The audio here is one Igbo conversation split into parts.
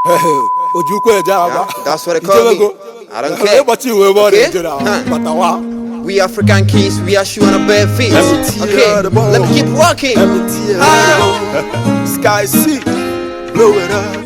Ojukwu eje aba. Yeah, that's what they call me. I don't care. Ịgbachi iwe ebe ọ Okay? na-eje na Huh. batawa. We African kings, we are shoe on our bare feet. Empty Okay, the ball. let me keep walking. Empty Ah. Sky C, blow it up.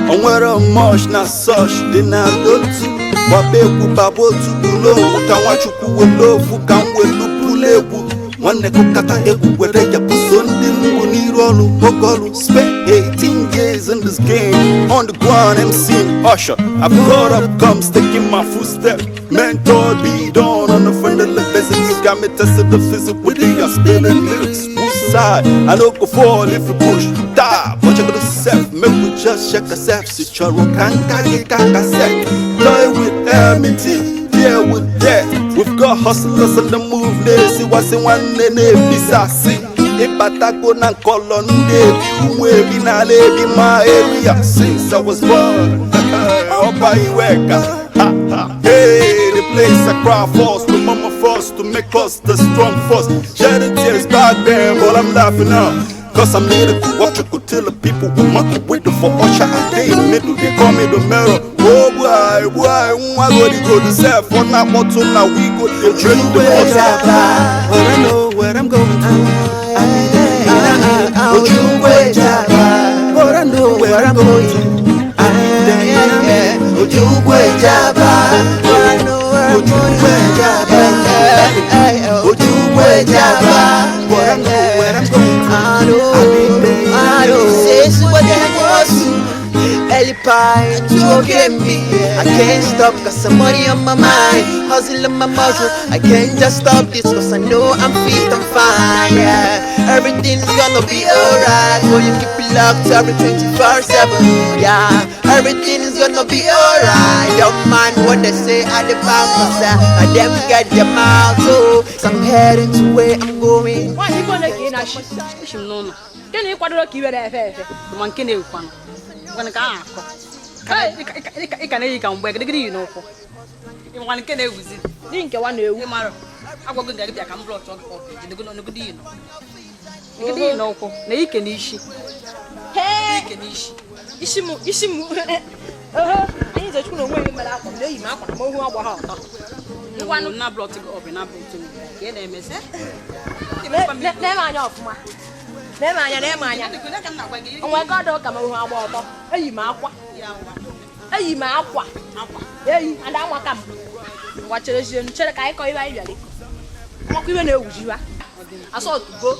Onwere much na such dị na otu gbaba egwu baba otu bụrụ ofu ka Nwachukwu welu ofu ka m welu bụrụ egwu nwanne kụkata egwu were ya buso ndị mbụ n'iru ọrụ oge ọrụ. Spent 18 years in this game on the ground MCing usher. I've got up comes taking my footstep, mentor be done on the friendly visit. You got me tested the physical with the I'm spinning lyrics side. I no go fall if you push die, but you gonna self make we just check ourselves. Si chọrọ ka nka gị ka cassette toy with enmity, deal with death. We've got hustlers on the move, na-esiwasị nwanne na-ebisasị ịbatago na nkọlọ ndị ebi ụmụ ebi n'ala ebi ma area since I was born. Ọba Iweka. Hey, the place I cry for to mama force to make us the strong force. Shedding tears back then, but I'm laughing now. 'Cause I'm lyrical, watch you could tell the people who mark waiting for usher. I day in the middle, they call me the mirror. Oh boy, boy, I go to go to self for now, but now we go to drink the water. But I know where I'm going to. Ojukwu Jaba. But I know where I'm going to. Ojukwu Jaba. Ojukwu Jaba. Ojukwu Jaba. But I know where I'm going to. Elipine, choking me. I can't stop 'cause some money on my mind. Hustle on my muscle. I can't just stop this 'cause I know I'm fit, I'm fine. Yeah, everything's gonna be alright. So you keep it locked every 24/7. Yeah, everything is gonna be alright. Don't mind what they say at the back, 'cause I them get them out. So I'm heading to where I'm going. Nwaanyị, ife ole ka ị na-achị? Echi m n'ụlọ. Gịnị kwadoro ka iwe na-efe efe? Ma nke na-ewukwanụ ngwanụ ka a na-akọ. Ị ka na-eyi ka mgbe gịrịgịrị yi n'ụkwụ. Ịmakwanụ nke na-ewuzi? Dị nke nwa na-ewu. Ị mara agwago gị bịa ka m bụrụ ọchọ gị negodo yi nọ negide yi n'ụkwụ na ike n'isi. Hee! Ike n'isi. Isi m, isi m. Oho, anyị zechukwu na onwe gị mere akwa m na-eyi m akwa na m ohu agba ha ọtọ. Ngwanụ. Na blọt gị ọ bụ na blọt gị ka ị na-emezi. Na-eme anya ọfụma, na-eme anya, na-eme anya. Onwe ka ọ dị ka m ohu agba ọtọ. Eyi m akwa, eyi m akwa, eyi ada amaka m. Ngwa, chere zie, chere ka anyị kọọ ibe anyị bịara ịkọ. Ọkwa ibe na-ewujiwa asọ 2go.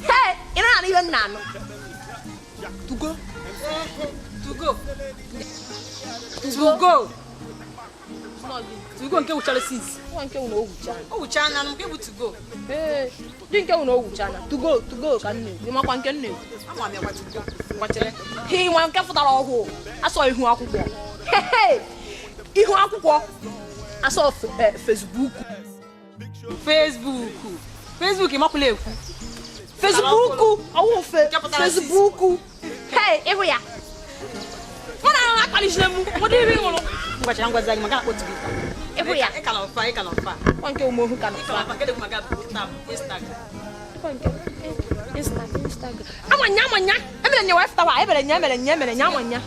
Hee, ị na-anụ ihe m na-anụ? 2go. 2go, 2go, 2go nke wuchara since. Nwa nke wụ na o wuchana. O wuchaa na nke bụ 2go. Ee, dị nke wụ na o wuchana. 2go, 2go ka m na-ekwu. Ịmakwa nke m na-ekwu? Ama m ya kwa 2go. Ngwa, chere. He nwa nke fụtara ọhụụ asọ ihu akwụkwọ. Hehe! Ihu akwụkwọ asọ Facebook. Facebook, Facebook, ịmakwụla ekwu. Facebook ọwụ fe Nke pụtara. Facebook. Hey, ịhụ ya mụ na ahụ akpalisire m nwere ihe ị ṅụrụ. Ngwachara ngwazi gị maka akpọ Twitter. Ịhụ ya. Ị ka nọ mfa, ị ka nọ mfa. Nwa nke ume ka nọ. Ị ka nọ mfa. Kedụ maka tab Instagram? Nwa nke Instagram amanya, amanya emere nya wee fụtawa emere nya, emere nya, emere nya, amanya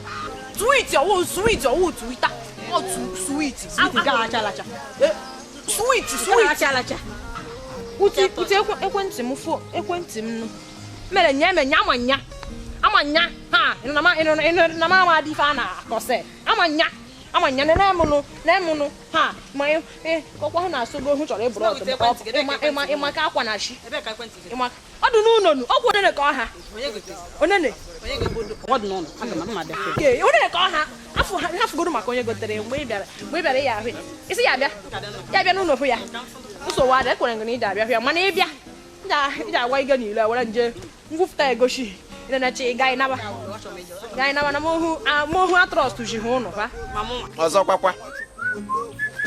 tweet ọwụ sweet ọwụ Twitter ọ sweet. Sweet nke alacha alacha. Sweet. Nke Sweet. alacha alacha. Uti uti ekwentị m fo ekwentị m nụ mere nya eme nya amanya, amanya ha ịnụ na ma ịnụ na ịnụ na ma ama dị ife a na-akọsị amanya, amanya na na-emụnụ na-emụnụ ha ma ị kọkwa hụ na asụgo hụ chọrọ ịbụrụ ọdụm. Ekwentị gị, ịma ịma ịma ka akwa na chi. Ebee ka ekwentị gị? Ịma ọ dị n'ụlọ nụ ọgwụ onene ka ọha. Onye gotere? Onene. Onye gotere? Ọ dị n'ụlọ, aga m ama abịa. Ke onene ka ọha afọ ha hafugoro maka onye gotere mgbe ị bịara, mgbe ị bịara ya ahụ ya isi ya bịa, ya bịa n'ụlọ hụ ya. Nsogbu adị, ekwere gị na ị ga-abịa hụ ya, mana ị bịa ị ga-agwa ige niile were nje ngwụfụta egosi ịnenechi ị gaghị naba, gaghị naba na mohu mohu atrọst ji hụ ụnụ ha. Ma mụ nwa. Ọzọ kwakwa,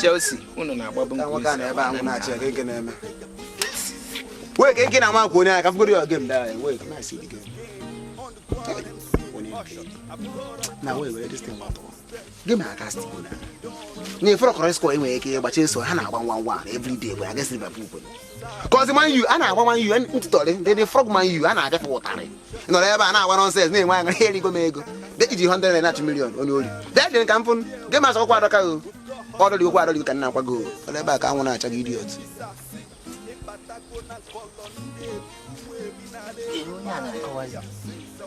Chelsea unu na-agbabu. Ka Nke nwoke a na isi. Ebe ahụ na-achị ya ka eke na-eme. Wait, ka eke na-ama akwa onye anya ka fugoro ya game daa. Wait, can I see the game? Hey, onye Na wee were this thing gbapụ. Gị ma aka stigo na. Na ifuru kọrọ score enwere ike ịgba Chelsea ha na-agba 1-1 every day bụ against Liverpool. Cause Man U a na-agba Man U ntụtọrị ndị dị frog Man U a na-abịa ụtarị. Nọrọ ebe a na-agba nonsense na-enwe aṅụrị erigo m ego. Bịa iji 100 naira million onye ori. Bịa jere ka m fụ gị ma asọkwa adọka o. Ọdọrị okwu adọrị ka nna akwago. Ọrụ ebe a ka anwụ na-acha gị idiot.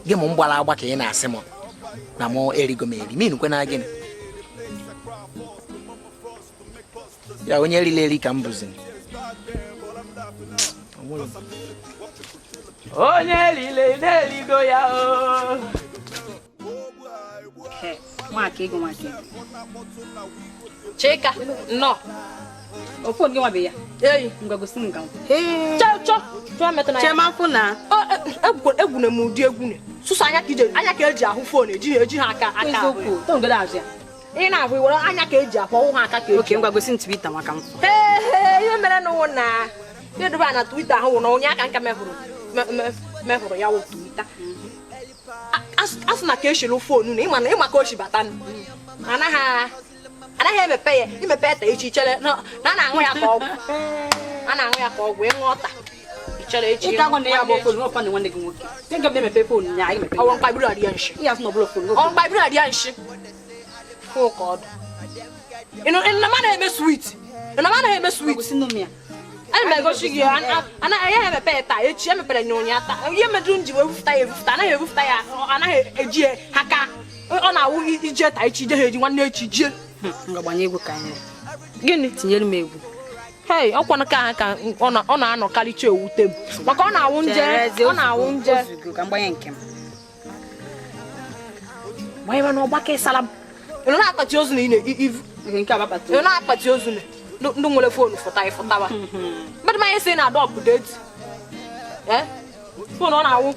Gị mụ mgbara agba ka ị na-asị m na mụ erigo m eri min kwe na gịnị ya onye erila eri ka m bụzi onye erile na-erigo ya o. Chika nnọọ Ofo gị nwa be ya. Eyi. Ngwa gosi m ka m. Chọ chọ metụ na ya. Chema fụ na. Egwune m ụdị egwune. Sụsụ anya ka ije anya ka eji ahụ fon eji ha aka aka. Eziokwu. Tọ ngolo azụ ya. Ị na-ahụ iwere anya ka eji ahụ ọwụ ha aka ka eji. Oke ngwa gosi m Twitter maka m. Ee, ihe mere n'ụwa na ihe dụba na Twitter ahụ wụ na onye aka nka mehụrụ ya wụ Twitter. Asụ na ka eshelu fonu na ịma na ịma ka o si bata anaghị emepe ya imepe ta echi chere na na-aṅụ ya ka ọgwụ a na-aṅụ ya ka ọgwụ ịṅụ ọta ichere echi Ị ka gwa na ya bụ fonu ọkwa na nwanne gị nwoke. Ndị nga emepe fonu ya emepe. Ọwọ mkpabiri adị ya nshi. Ihe asụ na ọbụla fonu. Ọwọ mkpabiri adị ya nshi. Fụ ka ọdụ. Ịnụ na ma na-eme sweet. Ịnụ na ma na-eme sweet. Gosi nụ m ya. Ana m egosi gị anaghị emepe ya taa echi emepere ya ụnyaahụ taa ihe medụrụ m ji wee bufụta ya ebufụta anaghị ebufụta ya anaghị eji ya ha ka ọ na-awụ ije taa echi ije ha eji nwanne echi jie. Ngwa gbanye egwu ka anyị. Gịnị? Tinyere m egwu. Hei, ọkwa ka ha ka ọ na-anọkarịcha ewute m maka ọ na-awụ nje ọ na-awụ nje. Ka m gbanye nke m. Gbanye na ọgbakọ ịsala m. Ị nọ na-akpati ozu na ị na-ivu. Nke a bụ Ị nọ na-akpati ozu na ndị nwere foonu fụta ịfụtawa. Mmadụ ma ihe na-adọ ọpụdeti. Foonu ọ na-awụ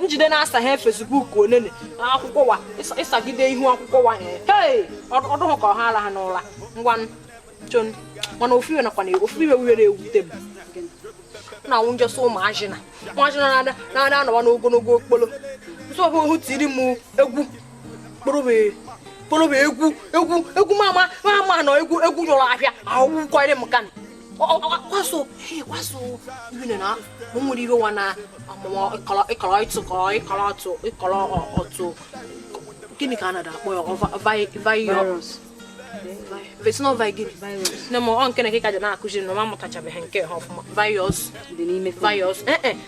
njide na-asaghe Facebook onene akwụkwọ wa ịsagide ihu akwụkwọ wa. Hei, ọ dụghị ka ọ ha ala ha n'ụla. Ngwanụ chon mana ofu iwe nakwa na ofu iwe were ewute m. Na-awụ njọsọ ụmụazị na ụmụazị na-ada anọwa n'ogologo okpolo. Nsọ bụ ohu tiri m egwu kpọrọbe egwu egwu egwu mama mama nọ egwu egwu nyụrụ ahịa awụkwere m kan. Kwaso kwaso ihe na o nwere ihe wa na amụma ịkọrọ ịtụ kọrọ ịkọrọ ọtụ ịkọrọ ọtụ gịnị ka a na-akpọ ya virus. It's not virus. No more on nke ka ji na-akụziri na ma amụtachabeghị nke ha ọfụma. Virus dị n'ime virus.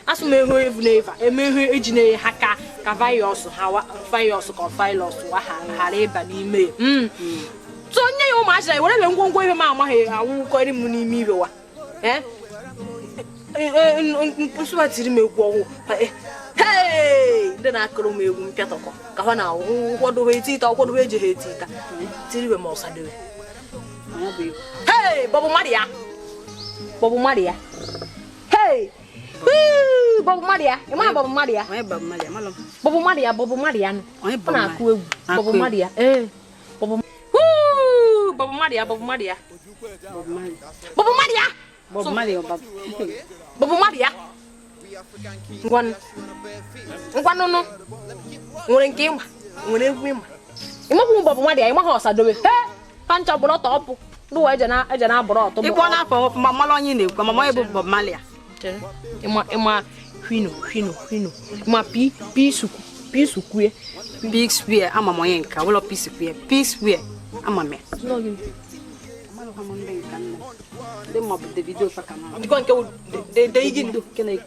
Asụ m ehu evu na eva eme ihe eji na ha ka ka virus ha virus ka virus wa ha ghara ịba n'ime. So onye ya ụmụazị na were ebe ngwongwo ihe m amaghị awụkọrị m n'ime ibe wa. Nsụba tiri m egwu ọhụụ. Hey! Ndị na-akụrụ m egwu mpịatọkọ ka ha na-awụ kwadobe eti ita kwadobe eji ha eti ita tiriwe m ọsadebe. Hey! Bọbụ Maria! Bọbụ Maria! Hey! Bọbụ Maria! Ị ma Bọbụ Maria? Bọbụ Maria Bọbụ Maria nụ. Ọ na-akụ egwu Bọbụ Maria. Ee. Bọbụ Bọbụ Maria Bọbụ Maria. Bọbụ Maria! Bọbụ Maria Bọbụ Maria. Ngwanụ ngwanụnụ nwere nke ịma nwere egwu ịma ịmakwu Bọbụ Maria ịma ha ọsadobe. He! Pancha bụrụ ọtọ ọpụ ndị ụwa eje na-abụrụ ọtọ. Ịkpọ n'afọ ọfụma mmalụ onye na-ekwu mama onye bụ Bọbụ Maria. Ịma ịma hwino hwino hwino ịma pi pi suku pi sukue. Big square ama m onye nke ụlọ pi square pi square ama m ya. Ndị ma bụ Davido ka ma. Ndịkwa nke de gịnị?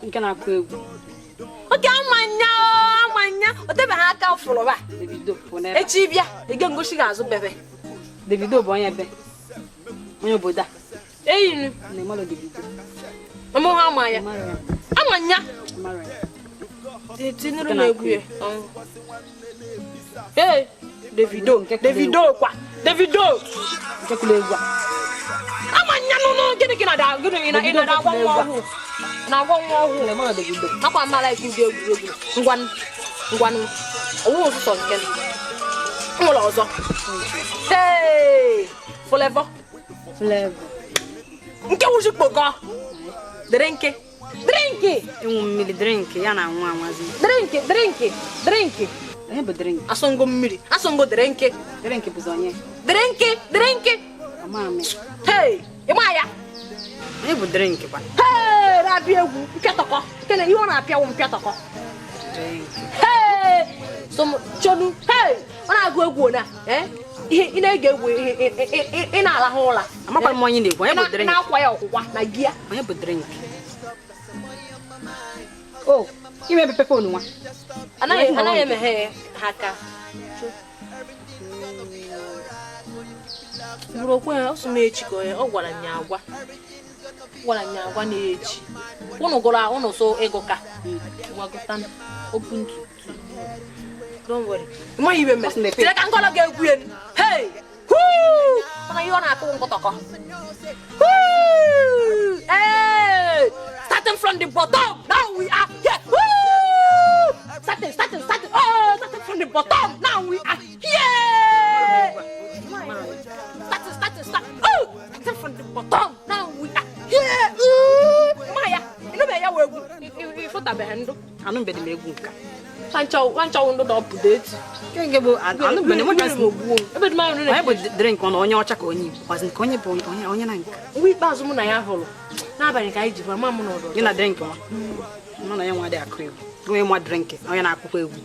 Nke na-akụ egwu. Oke amanya amanya o tebeghị aka fụrụ ba. Davido pụ n'ebe. Echi bịa ige ngosi ga-azụ bebe. Davido bụ onye ebe. Onye obodo a. Eyinu. Na ịmalụ Davido. Ọmụ ha ama ya. Amanya. Tinuru m egwu ya. Ee, Davido Davido kwa Davido. Nke kụrụ egwu a. Amanya nụnụ gịnị gị na-ada gịnị ị na-agwọ nwa ọhụụ. Na-agwọ nwa ọhụụ. Akwa mara ikwu dị egwuregwu. Ngwanụ ngwanụ ọwụ ụsụsọ nke nwere ọzọ. Hey! Flavor. Flavor. Nke wụzi kpokọ. Drinki. Drinki. Ịṅụ mmiri drinki ya na-anwụ anwazi. Drinki drinki drinki. Onye bụ drink? Asọngo mmiri, asọngo drink. Drink bụzi onye? Drink, drink. Ama m. Hey, ịma ya? Onye bụ drink kwa? Hey, na-abịa egwu mpịatọkọ. Kene ihe ọ na-apịawụ mpịatọkọ. Drink. Hey, som chonu. Hey, ọ na-agụ egwu na, eh? Ihe ị na-ege egwu ị na-alahụ ụra. Amakwa m onye na-egwu. Onye bụ drink? Na-akwa ya ọkwụkwa na gia. Onye bụ drink? Oh, ime epepe fonu nwa. Anaghị emeghe ha aka. Bụrụ okwe ọsọ m echi ka ọ gwara nya agwa. Gwara nya agwa na echi. Unu gụrụ unu so ịgụ ka. Gwagụta open to. Don't worry. Ma ibe me. Tire ka ngọlọ ga-egwu enu. Hey! Woo! Mana ihe ọ na-akụ nkọtọkọ. Woo! Hey! Starting from the bottom. Now we are here. Woo! Starting. Oh, starting from the bottom. Now we are here. Starting. Oh, starting from the bottom. Now we are here. Ooh. Maya, you know me ya we egwu. Ifụtabeghị ndụ. Anụbeghị m egwu nka. Wancha ndụ da update. Nke bụ anụbeghị m ka ogbuo. Ebe dị m onye bụ drink ọ na onye ọcha ka onye Igbo. Ọzi nke onye bụ onye na nka. Mgbe ikpeazụ mụ na ya hụrụ n'abalị ka anyị ji ma mụ na ọdọ. Gị na drink nwa. Mụ na ya nwa dị akụ egwu. Onye nwa drink, onye na-akụkwa egwu.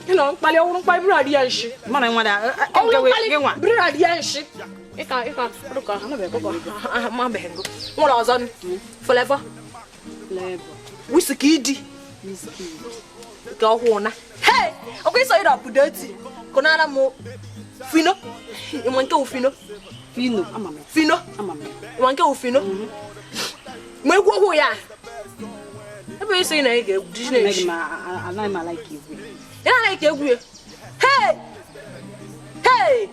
Ị nọ mkpali ọhụrụ mkpali bụrụ adị ya nshi. Mụ na nwa dị ọhụrụ mkpali bụrụ adị ya nshi. Ịka ụka amabeghị ngụ. Nwere ọzọ Flavor. Wizkid. Nke ọhụụ na. Hey! Ọkwa ịsọ ịdọ update. Kụnara m Fino. Ịma nke Fino. Fino, ama m. Fino. Ama m. Ịma nke Fino. Ma egwu ọhụụ ya. Ebe isi na ị ga-egwu dị na-echi. Anaghị m alaiki egwu. Ị na-alaiki egwu ya? Hey! Hey!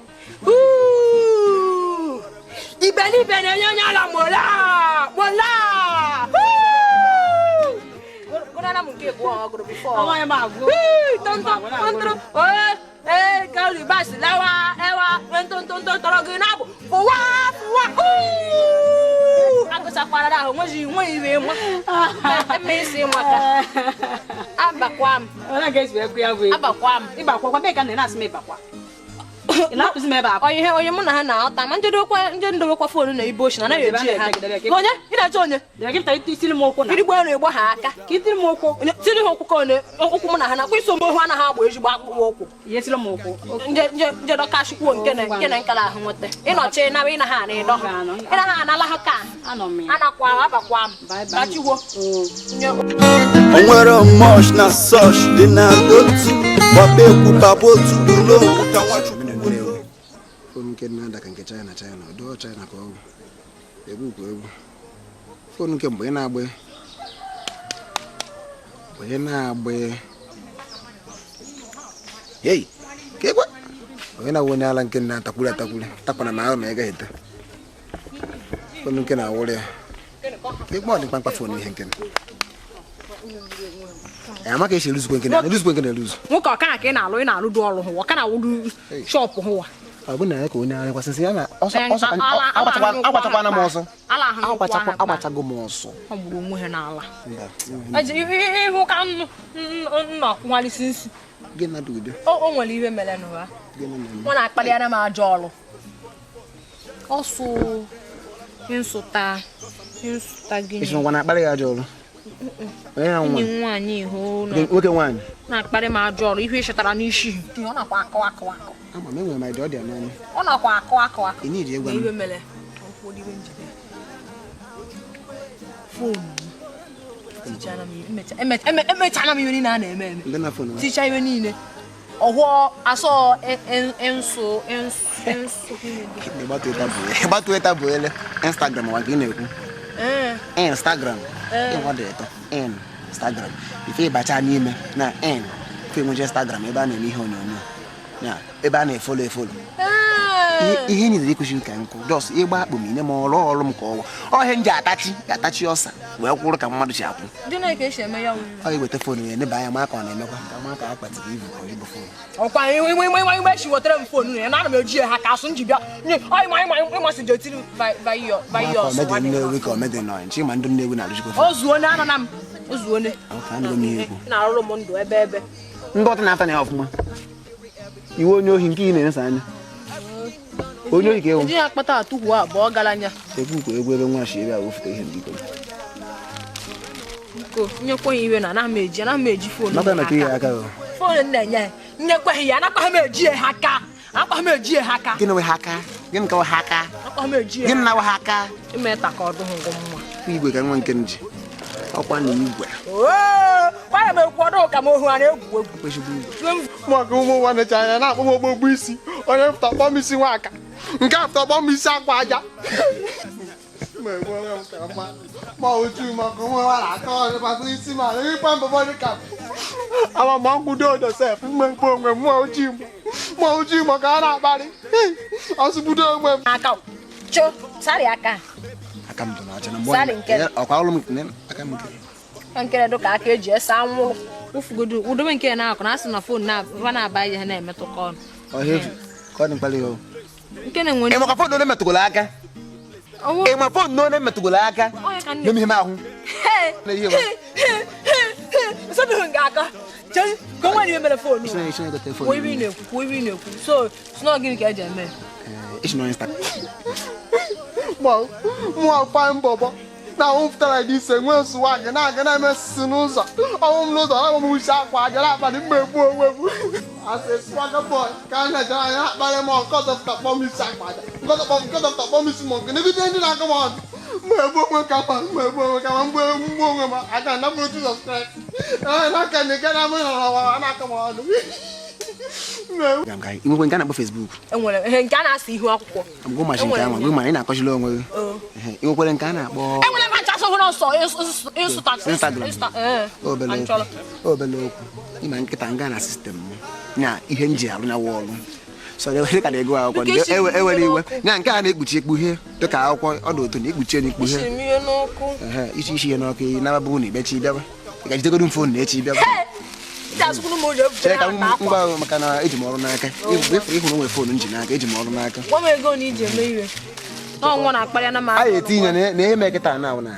Ooh! Ibenibe na-enye onye ala mola! Mola! Gụnara m nke egwu ọ gụrụ before. Amaghị m agụ. Tonto, tonto, ee, ee, kalibas lawa, ewa, ntontonto tọrọ gị n'abụ. Fụwa, fụwa, uuu! Agụchakwara ahụ, nweghị nwe iwe nwa. Eme isi nwata. Abakwa m. Onye ga-esi ekwu ya bụ egwu. Abakwa m. Ịbakwa kwa bee ka na na-asị m ịbakwa. Ị na-akụzi m ebe a. Onye onye mụ na ha na-aghọta ma njedokwa foonu na ibe oshi na anaghị eji ha. Onye ị na-achọ onye? Itiri m ụkwụ na. Irigbo elu ịgba ha aka. Ka itiri m ụkwụ. Tiri ha ụkwụ ka one ụkwụ mụ na ha na-akwa iso m ohu anaghị agba ezigbo akpụkpọ ụkwụ. Ihe tiri m ụkwụ. Nje dọkashikwuo nke na nke na nkala ahụ nweta. Ịnọchi nara ị na ha na ịdọ. Ị na ha anala ha ka. Anakwa abakwa m. Kachiwo. Onwere much na such dị na otu. Gbaba egwu baba otu ulo ka Nwachukwu. Fonu nke na-ada ka nke China China ọdọ China ka ọ bụ egwu kwa egwu. Fonu nke mgbe ị na-agba onye na-agba hey ka ekwe onye na-awụ onye ala nke na-atakwuri atakwuri takwana ma ahụ ma ị gaghị ete. Fonu nke na-awụrụ ya ka ekwe ọ dị mkpamkpa fonu ihe nke ama ka esi eruzukwe nke na-eruzukwe nke na-eruzu. Nwoke ọka ka ị na-alụ ị na-alụ dị ọrụ hụwa ka na-awụrụ shọpụ hụwa. Ọ bụ na ya ka onye ara kwasịsị ya na ọsọ ọsọ agbachakwana m ọsọ. Agbachago m ọsọ. Ọ gburu onwe ha n'ala. Ịhụ ka nna akwụgharịsị nsi. Gị na dudo. O nwere ihe mere n'ụwa. Ọ na-akpaliara m ajọ ọrụ. Ọsụ nsụta nsụta gịnị? Ị na-akparị ya ajọ ọrụ? Enyi m nwaanyị ihu nwoke nwaanyị na-akparị m ajọ ọrụ ihe ị chetara n'isi. Ọ nakwa akụ akụ akụ. Ama m enwere m idea ọ dị n'anya. Ọ nakwa akụ akụ akụ. Ị na-eji egwa m. Ihe mere foonu emechana m ihe niile a na-eme eme. Ndị na foonu. Ticha ihe niile. Ọhụọ asọ nsụ nsụ. Ịgba Twitter bụ ele Instagram wa ka ị na-ekwu. Instagram. Ịnwa dị ụtọ. Instagram. Ife ịbacha n'ime na N ife enwecha Instagram ebe a na-eme ihe onyonyo. Ya ebe a na-efolo efolo. Ihe niile ịkụziri ka nkụ jos ịgba akpụ m inye m ọrụ ọrụ m ka ọgwụ ọhịa m ji atachi ọsa wee kwụrụ ka mmadụ si akwụ. Ọ ga-eweta foonu ya neba anya ma ka ọ na-emekwa ka ma ka akpatiri ibu ka ọ bụ foonu. Ọkwa iwe esi wetara m foonu ya na ana m eji ya ha ka asụ nji bịa ịmasị ji etiri ka omedi Nnewi ka omedi nọ nchi ma ndị Nnewi na-arụzikwa foonu. O zuo ne anana m o zuo ne na-arụrụ m ndụ ebe ebe Ndị ọta na-ata na ya ọfụma. Iwe onye ohi nke ị na-enesa anya. Onye ohi ka ewu. Eji ya akpata atụgwu abụọ garanya. Egwu kwa egwu ebe nwa shi ebe a wofute ihe mbiko. Biko, nyekwa ya iwe na anaghị m eji foonu. Nakwa metụ ihe aka o. Foonu na-enye ya. Nyekwaghị ya, anakwaghị m eji ya aka. Anakwaghị m eji ya aka. Gịnị nwe ha aka? Gịnị ka nwe ha aka? Anakwaghị m eji ya. Gịnị na nwe ha aka? Ime ta ka ọ dụghị ngụ mma. Igwe ka nwa nke m ji. Ọkwa na igwe. Oo, kwara m ekwu ọdụ ka m ohu a na-egwu egwu. Kwesịrị igwe. Maka ụmụ nwa necha anya na-akpọ m ogbogbo isi. Onye pụta kpọọ m isi nwaka. Nke a pụta kpọọ m isi akwa aja. Ma otu maka ụmụ nwa na-akọ ọrụ gbasara isi ma ịkpa mbọbọ dị ka ama ma nkwudo odo sef mmekpa onwe m mụọ ojii mụọ ojii maka a na-akparị ọsụbudo onwe m. Aka cho sari aka. Aka m dị n'ọcha na mgbe Sari nke. ọkwa ọrụ m aka m nke. Nkere dụ ka aka eji ese anwụrụ. Ụfụgodo udobe nke na-akụ na asị na foonu na-aba ihe na-emetụkọ ọnụ. Ọhịa efu ka ọ dị mkpali o. Nke na-enwe Ị maka foonu ole metụgolo aka? Ị ma foonu ole metụgolo aka? Nye m ihe m ahụ. Nsọdụ nga aka. Chee ka o nwere ihe mere foonu. Isi na-egote foonu. Kwuo ibe ị na-ekwu, kwuo ibe ị na-ekwu. So, sị gịnị ka eji eme? Isi na Insta. Mụọ fine bọbọ. Na ahụ pụtara dị ise nwee nsụwa aga na-aga na-emesisi n'ụzọ. Ọnwụ m n'ụzọ na m uche akwa aja na-akparị mma egbu onwe m. Asị swaga boy ka a na-ejere anya na-akparị m nke ọzọ pụta kpọọ m isi akwa aja. Nke ọzọ pụta kpọọ m isi mọ nke negide ndị na-akọ m ọnụ. Mma egbu onwe ka ma mma egbu onwe ka ma mgbu onwe m aga anapụrụ Jizọs Kraịst. N'aka ndị nke na-amụ na na-akọ m ọnụ. Ị nwekwe nke a na-akpọ Facebook? Enwere ihe nke a na-asị ihu akwụkwọ. Agwụ machi nke ahụ, agwụ mana ị na-akọchila onwe gị. Ị nwekwere nke a na-akpọ Enwere m ncha sọhụrụ ọsọ ịsụta Instagram. Obele okwu. Ịma nkịta nga na sistem m. Nya ihe m ji arụ nyawa ọrụ. So ihe ka na-ego akwụkwọ ewere iwe. Nya nke a na-ekpuchi ekpughe dịka akwụkwọ ọ dị otu na ekpuchi na ekpughe. Isi isi ihe n'ọkụ ị naba bụ na ibechi bịaba. Ị ga-ejidegodu m foonu na echi bịaba. Chere ka m ngwa maka na eji m ọrụ n'aka. Ịhụrụ onwe foonu m ji n'aka, eji m ọrụ n'aka. Gwa m ego na iji eme ihe. N'ọnwa na-akparị na m aka. Anyị etinye na ihe mee kịta na na.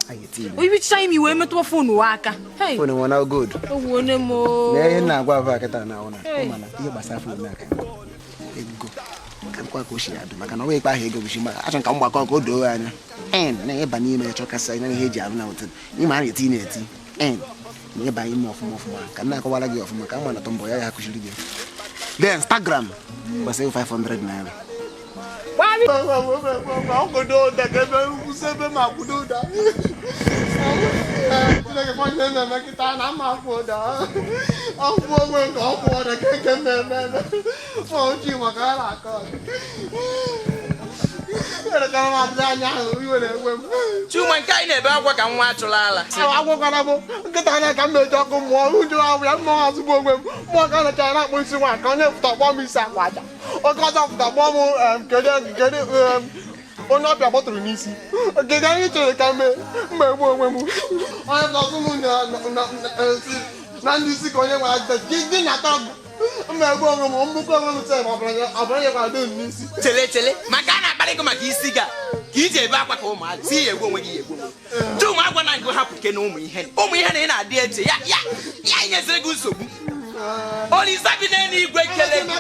Anyị etinye. Ibichicha imi wee metụwa foonu wa aka. Foonu nwa na gold. Ogwu onye m o. Na ihe na-agwa avụ kịta na na. Mana ihe gbasara foonu aka. Ego. Ka m kwa ka o si adụ maka na ọ ịkpa ahụ ego bụ chi ma achọ ka m gbakọ ka o doo anya. N na ịba n'ime ya chọkasị anya na ihe eji arụ na hotel. Ịma a na-etinye eti. N na ịba ime ọfụma ọfụma ka m na-akọwara gị ọfụma ka m ma na tọmbọ ya ya akụziri gị. Then Instagram gbasara 500 naira. Chuma nke anyị na-ebe akwa ka nwa achụla ala. Agwụkwara m nkịta anya ka m na-eji ọkụ mmụọ ụjụ ahụ ya mmụọ azụgbo onwe m mmụọ ka na-eche na-akpọ isi nwa ka onye pụta kpọọ m isi akwa aja. Oge ọzọ pụta kpọọ m kedu onye ọbịa gbọtụrụ n'isi. Kedu anyị chere ka m mma egbu onwe m. Onye pụta m na ndị isi ka onye nwere ajụjụ gị na-atọ mma egbu onwe m mgbukọ onwe m sef ọbụla nyekwara dum n'isi. Chele chele maka a na-akparị gị maka isi gị a ka iji ebe akwa ka ụmụazị si ya egbu onwe gị ya egbu onwe gị. Chuma agwa na ngụ hapụ ke na ụmụ ihe na ị na-adị eche ya ya ya nyeziri gị nsogbu. Olisa bi n'eluigwe kele gị.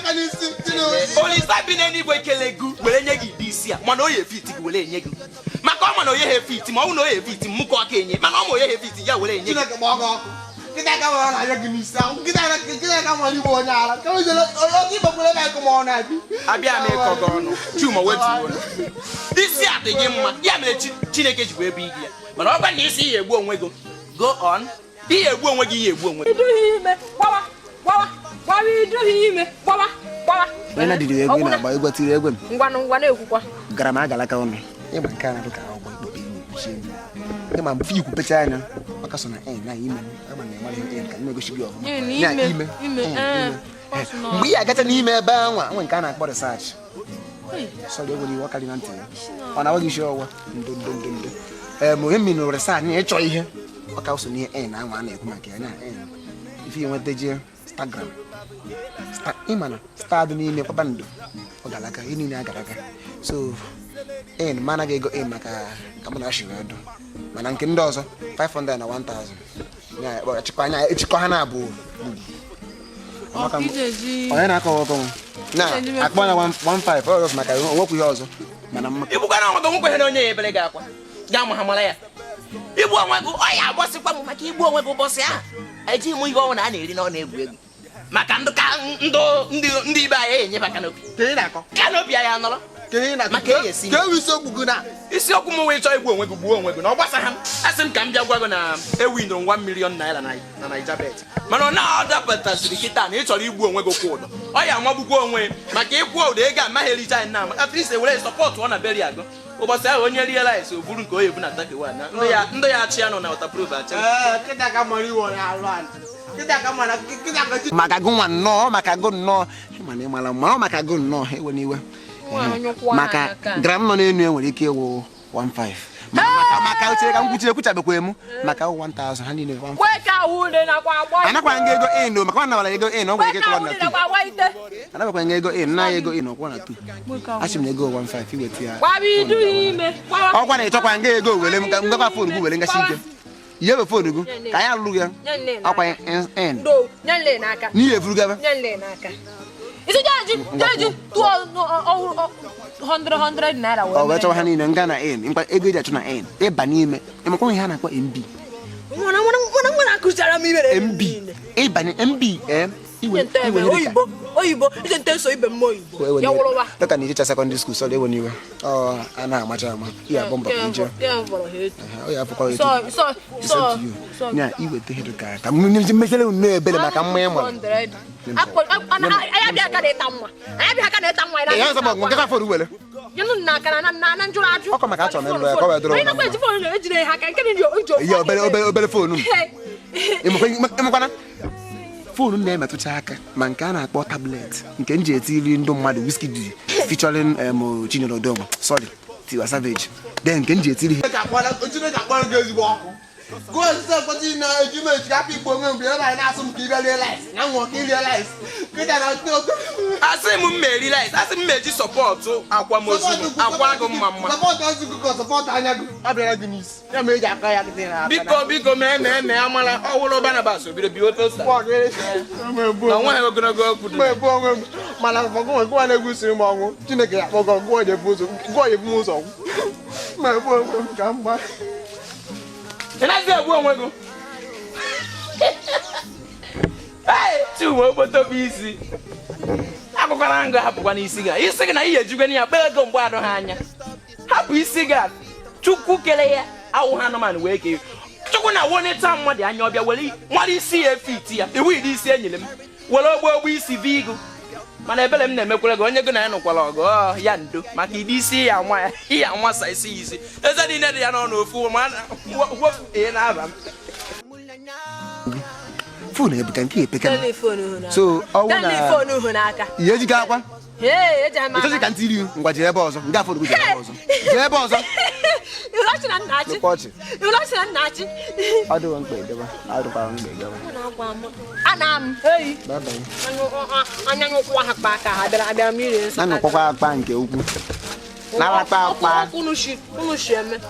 Olisa bi n'eluigwe kele gị were nye gị ụdị isi a mana o ya efiti gị were enye gị. Maka ọ ma na onye ha efiti ma ọ bụ na onye efiti m ka ọ ka enye mana ọ ma onye ha efiti ya were enye gị. Nkịta ka nwere na-anya gị n'isi ahụ nkịta ka nwere igbe onye ara ka oge igbekwere ebe akụ ma ọ na-abịa. Abịa m ịkọ gị ọnụ Chuma wetuo isi a dị gị mma ya mere Chineke ji wee bụ gị ya mana ọ gwa na isi ya egbu onwe gị go on ihe egbu onwe gị ihe egbu onwe gị. Iduhi ime gbawa gbawa gbawa iduhi ime gbawa gbawa. Onye na-adịrị egwu na-agba egwu tiri egwu m. Ngwanụ ngwanụ ekwukwa. Gara m agalaka ọnụ ịgba nke a na-adụ ka ọgbọ ikpobe ime kpuchie ime. Ịma mfe ikwu pecha anya ọka so na na ime ama na enwere ihe ka m na-egosi gị ọfụma. Na ime mgbe ị agacha n'ime ebe anwa nwe nke a na-akpọ research. Sọrọ egwu n'iwe ọkarị na ntị ya ọ na-awa gị isi ọwa ndo ndo ndo ndo onye mmiri research na ịchọ ihe ọka so n'ihe na anwa a na-ekwu maka ya na ife nweta je Instagram ịma na star dị n'ime kpakpando ọ gara aga ihe niile agara aga so ma anaghị ego maka ka mụ na ashiri ọdụ mana nke ndị ọzọ 500 na 1000 echịkọ anya echịkọ ha na-abụ Onye na-akọ ọkọ na akpọ na 15 ọ maka onwekwu ihe ọzọ mana mma Igbukwa na ọnwụ nwekwe na onye ya ebere gị akwa gaa ma ha mara ya igbu onwe gị ọ ya agbọsịkwa m maka igbu onwe gị ụbọchị ahụ ejighị m ihe ọnwụ na a na-eri na ọ na-egwu egwu maka ndị ka ndị ibe anyị enyefa kanopi kanopi anyị anọrọ maka e esi isiokwu m wee chọọ igbu onwe gị gbuo onwe gị na ọ gbasa ha m asị m ka m bịa gwa gị na ewindoro 1 million naira na Naija bet mana ọ na-adapụtasịrị kịta na ị chọrọ igbu onwe gị kwụ ụdọ ọ ya amagbukwa onwe maka ịkwụ ụdọ ego amaghị ericha anyị na at least ewere sọpọtụ ọ na beri agụ ụbọchị ahụ onye realize o buru nke o ebu na takewa na ndị ya achị ya nọ na waterproof achị maka gụ nwa nnọọ maka gụ nnọọ mana ị mara mma maka gụ nnọọ ewe n'iwe maka gram nọ n'enu e nwere ike ịwụ 15 maka uche ka m kwuchie ekwuchabekwa m maka 1000 ha niile 15 anakwa nga ego in maka nwa nawara ego in ọ nwere ike ịkọwa na 2 anabakwa nga ego in na ego in ọkwọ na 2 achị m na ego 15 iweta ya ọkwa na ịchọkwa nga ego were m ngakwa fon gị were ngachi ike ihe bụ fon gị ka anyị alụrụ ya akwa n n'ihe efuru gaba 100 naira ọ wee chọwa ha niile nga na n ego eji achụ na n ịba n'ime ịmakwa ihe a na-akpọ MB MB ịbanye MB oyibo ije nte so ibe m oyibo ya wụrụwa dọka na ijecha sekọndịrị skuul sọrọ ewe n'iwe ọ a na-amacha ama ihe abọ mbọ ije ọ ya afụkwa etu ya iweta ihe dịka ka mmechere unu ebere maka mma ị mara ọkọ maka achọrọ m ịlụ ya ka ọ wee dụrụ ihe obere obere foonu m ịmakwana foonu na-emetụcha aka ma nke a na-akpọ tablet nke m ji etiri ndị mmadụ Wizkid featuring Chinyere Odogwu sorry Tiwa Savage then nke m ji etiri asị m mmeri rice asị m meji sọpọtụ akwamozu akwa agụ mma mma biko biko mee mee mee amala ọwụrụ Barnabas obiro bi otosta na onweghị ogologo okwu dị mana gụwa na-egwusiri m ọnwụ Chineke ya kpọgọ gụọ ya ebu ụzọ ma ebu onwe m ka mgba ị naghịzi egbu onwe gị Chuma okpoto bụ isi akụkọna ngụ hapụkwa n'isi gị isi gị na ihe ejigwe ya kpee ego mgbe adụ ha anya hapụ isi gị Chukwu kere ya awụ ha anụmanụ wee kee Chukwu na woneta mmadụ anya ọbịa were nwara isi ya efe iti ya iwu iri isi enyere m were ogbo ogbo isi vi igu mana ebere m na-emekwere gị onye gị na ya nụkwara ọgụ ya ndo maka ịdị isi ya nwa ya ya nwasa isi ya isi eze niile dị ya n'ọnụ ofu ma wofu ihe na-aba m fon ebuka nke epeka so ọwụ na ihe ejighị akwa ịchọzi ka ntị iri ngwa jee ebe ọzọ nga fon gị jee ebe ọzọ jee ebe ọzọ ọ dịghị mkpa edebe adịkwara mkpa edebe na-anụkwakwa akpa nke ukwu na-alakpa akpa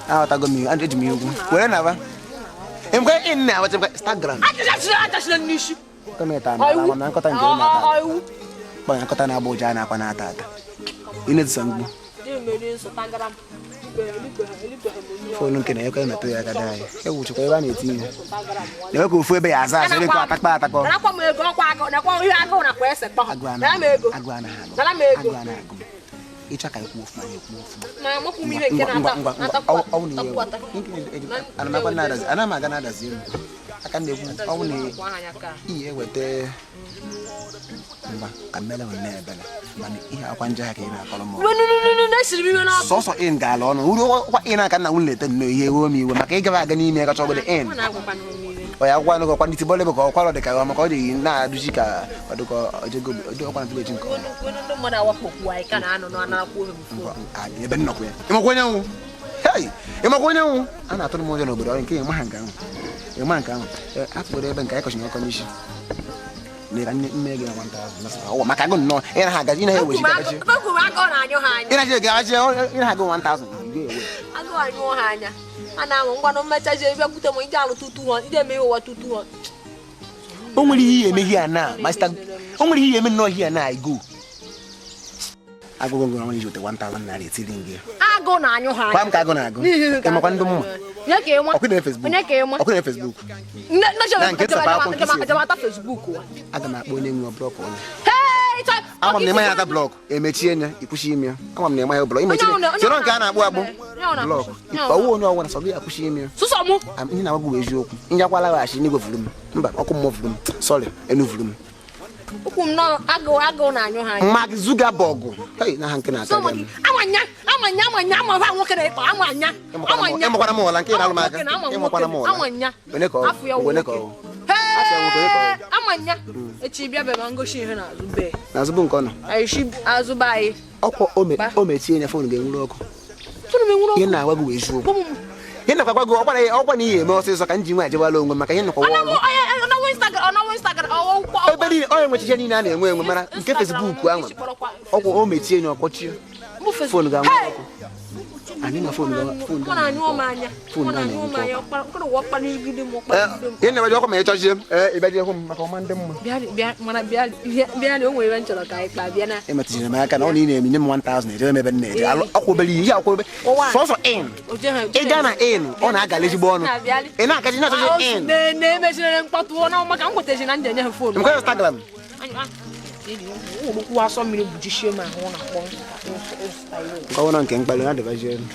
aghọtago m ihe eji m ihe ukwu were naba mgbe ị na-awacha Instagram kọmenta na nkọta nke na-ata kpọnya nkọta na-agba ụja na-akwa na-ata ata ị na-etisa mgbu fonu nke na-ekwe emetụ ya aka dị anyị ewuchikwa ebe a na-etinye ihe na-eme ka ofu ebe ya aza aza ebe nke atakpa atakọ agụ anaghị agụ ịchọ ka ekwu ofuma na-ekwu ofuma ana m aga na-adazi elu aka na-ekwu ọnwụ na ihe eweta mgba ka mmele nwe ebele mana ihe akwa nje ha ka ị na-akọrọ m sọsọ in ga-ala ọnụ uru ọkwa in aka nna m leta nnọọ ihe ewe m iwe maka ịgaba aga n'ime kacha ọgọdọ in ọ ya akwụkwọ anụgọ kwa ndị tibọlị bụ ka ọkwalọ dị ka ọ maka ọ dị na-adụchi ka ọdụkọ ọjọgo ọkwa na vileji nke ebe nnọkwa ya ịmakwa onye nwụ ịmakwa onye nwụ a na-atụrụ m ụjọ n'obodo ọrụ nke ịma ha nke ahụ ịma nke ahụ atụgboro ebe nke anyị kọchiri ọkọ n'isi nne gị na 1000 maka agụ nnọọ ị na ha agaji ị na ha eweji gaji ị na-aji ego aji ị na ha agụ 1000 agụ anyụọ ha anya a na-amụ ngwanụ mmechaji bịakwute m ije alụ tutu họ ije eme ụwa tutu họ o nwere ihe emeghe ya na O nwere ihe eme nnọọ here na I go. Agụgụ ngụ na iji weta 1000 naira etiri gị. Agụ na-anyụ ha. Gwa m ka agụ na-agụ. Ịmakwa ndị mma. Onye ka ịma? Ọkụ na Facebook. Onye ka ịma? Ọkụ na Facebook. Nne Na nke sapa akwụkwọ nke isi. Ejemata Facebook wa. Aga m akpọ onye nwe blọk onye. Hey, ịchọ- Ama m na ịmaghị ata blọk emechie nya ikwuchi ime ya. Ama m na ịmaghị blọk imechi. Onye ọ na- Soro nke a na-akpụ akpụ. Onye ọ na- Blọk. Onye ọ na- Ọwụ onye ọwụna sọ gị akwụchi ime ya. Sụsọ mụ. Ihe na-agwa gị bụ eziokwu. Njakwala ghachi n'igwe vuru m. Mba, ọkụ mmụọ vuru m. Sorry, enu vuru m. Ụkwụ m nọ agụ agụ na-anyụ ha anya. Mark Zuckerberg. Hey, na ha nke na-ata So gị. amanya amanya amanya ama ha nwoke na-ekpo amanya amanya. Ịmakwara m ụla nke ị na-alụ m aka. Ama nwoke na Ịmakwara m ụla. amanya. Onye ka ọ Afọ ya bụ? Onye ka ọ nwoke. bụ? Afọ ya nwoke, onye ka ọ Hey, amanya. Echi bịa be ma ngosi ihe n'azụ be. N'azụ bụ nke ọ nọ. Anyị azụ be anyị. Ọkwa o mechie ya fon ga-enwuru ọkụ. Fonu m enwuru Ihe ọkụ. na-agwa gị bụ eziokwu. Kpọm m. Ihe nakwa gwa gị ọkwa na ọkwa na ihe eme ọsịsọ ka m ji nwa ejewala onwe m maka ihe nnọkwa Ọnọwụ ọrụ. ọnọwụ Instagram ọnọwụ Instagram ọwụ Ebe niile onye nwechiche niile a na-enwe enwe mara nke Facebook ahụ. Ọkwa o mechie ya ọkpọchie. Fon ga-anwụ ọkụ. Anyị na fon ga fon Ọ na-anyụ m anya. Fon Ọ na-anyụ m anya. Ọkpara ụwa ọkparigide m ọkparigide m. Ihe na-emeji ọkwa ma ị chọchie. Ee, ị bịaje hụ m maka ọma ndị mma. Bịa bịa mana bịa bịa na o nwere ebe m chọrọ ka anyị kpaa bịa na. Emetụchiri m aka na ọ na ị na-eme nye m 1000 ejebe m ebe m na-eje. Ọkwa obere ihe akwụ obere. Sọsọ in. Ị gaa na in, ọ na-agala ezigbo ọnụ. Ị na-agaji na-achọchi in. Na-emechinere mkpọtụ ọnụ maka m kwetachi na nje nye ha foonu. Nke Instagram. Ụlọkwụ asọ mmiri bujichie m ahụ na-akpọ Nke ọbụla nke mkpali na adịbaji elu.